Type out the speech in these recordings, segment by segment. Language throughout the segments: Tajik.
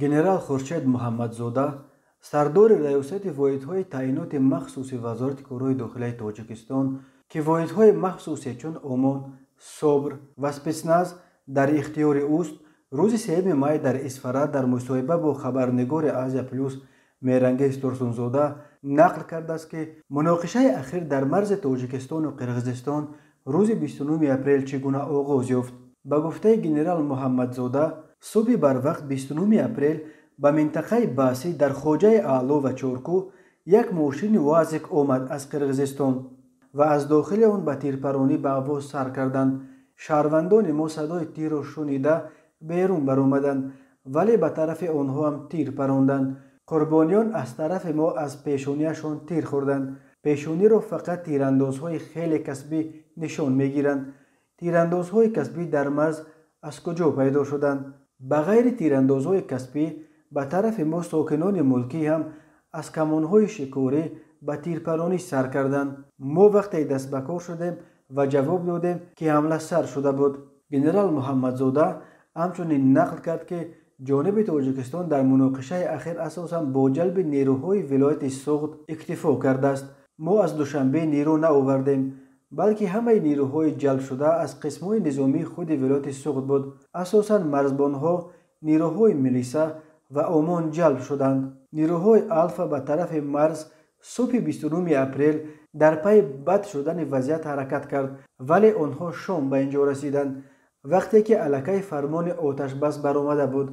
Генерал Хуршед Муҳаммадзода, сардори Раёсати воҳидҳои таъиноти махсуси Вазорати корҳои дохилаи Тоҷикистон, ки воҳидҳои махсусе чун ОМОН, СОБР ва спецназ дар ихтиёри ӯст, рӯзи 3 май дар Исфара дар мусоҳиба бо хабарнигори Азия Плюс Меҳрангез Турсунзода нақл кардааст, ки муноқишаи ахир дар марзи Тоҷикистону Қирғизистон рӯзи 29 апрел чӣ гуна оғоз ёфт. Ба гуфтаи генерал Муҳаммадзода, субҳи барвақт 29 апрел ба минтақаи Басӣ дар Хоҷаи Аъло ва Чоркӯҳ як мошини УАЗик омад аз Қирғизистон ва аз дохили он ба тирпаронӣ ба овоз сар карданд. Шаҳрвандони мо садои тирро шунида берун баромаданд, вале ба тарафи онҳо ҳам тир паронданд. Қурбониён аз тарафи мо аз пешониашон тир хӯрданд. Пешониро фақат тирандозҳои хеле касбӣ нишон мегиранд. Тирандозҳои касбӣ дар марз аз куҷо пайдо шуданд? Ба ғайри тирандозҳои касбӣ, ба тарафи мо сокинони мулкӣ ҳам аз камонҳои шикорӣ ба тирпаронӣ сар карданд. Мо вақте дастбакор шудем ва ҷавоб додем, ки ҳамла сар шуда буд. Генерал Муҳаммадзода ҳамчунин нақл кард, ки ҷониби Тоҷикистон дар муноқишаи ахир асосан бо ҷалби нерӯҳои вилояти Суғд иктифо кардааст. Мо аз Душанбе нерӯ наовардем, балки ҳамаи нерӯҳои ҷалбшуда аз қисмҳои низомии худи вилояти Суғд буд. Асосан марзбонҳо, нерӯҳои милиса ва ОМОН ҷалб шуданд. Нерӯҳои Алфа ба тарафи марз субҳи 29 апрел дар пайи бад шудани вазъият ҳаракат кард, вале онҳо шом ба ин ҷо расиданд, вақте ки аллакай фармони оташбас баромада буд.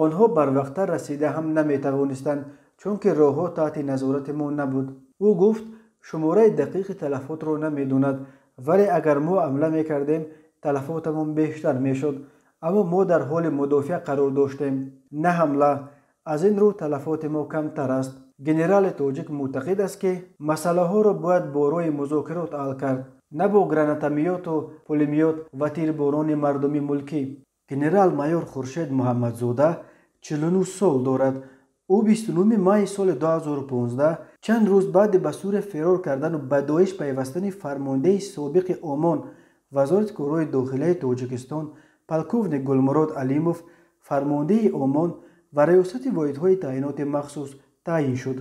Онҳо барвақттар расида ҳам наметавонистанд, чунки роҳҳо таҳти назорати мо набуд. Ӯ гуфт, шумораи дақиқи талафотро намедонад, вале агар мо ҳамла мекардем, талафотамон бештар мешуд. Аммо мо дар ҳоли мудофиа қарор доштем, на ҳамла. Аз ин рӯ талафоти мо камтар аст. Генерали тоҷик мӯътақид аст, ки масъалаҳоро бояд бо роҳи музокирот ҳал кард, на бо гранатомёту пулемёт ва тирборони мардуми мулкӣ. Генерал-майор Хуршед Муҳаммадзода 49 сол дорад. Ӯ 29 майи соли 2015, чанд рӯз баъди ба Сурия фирор кардану ба Доиш пайвастани фармондеҳи собиқи ОМОН Вазорати корҳои дохилаи Тоҷикистон полковник Гулмурод Алимов, фармондеҳи ОМОН ва Раёсати воҳидҳои таъиноти махсус таъин шуд.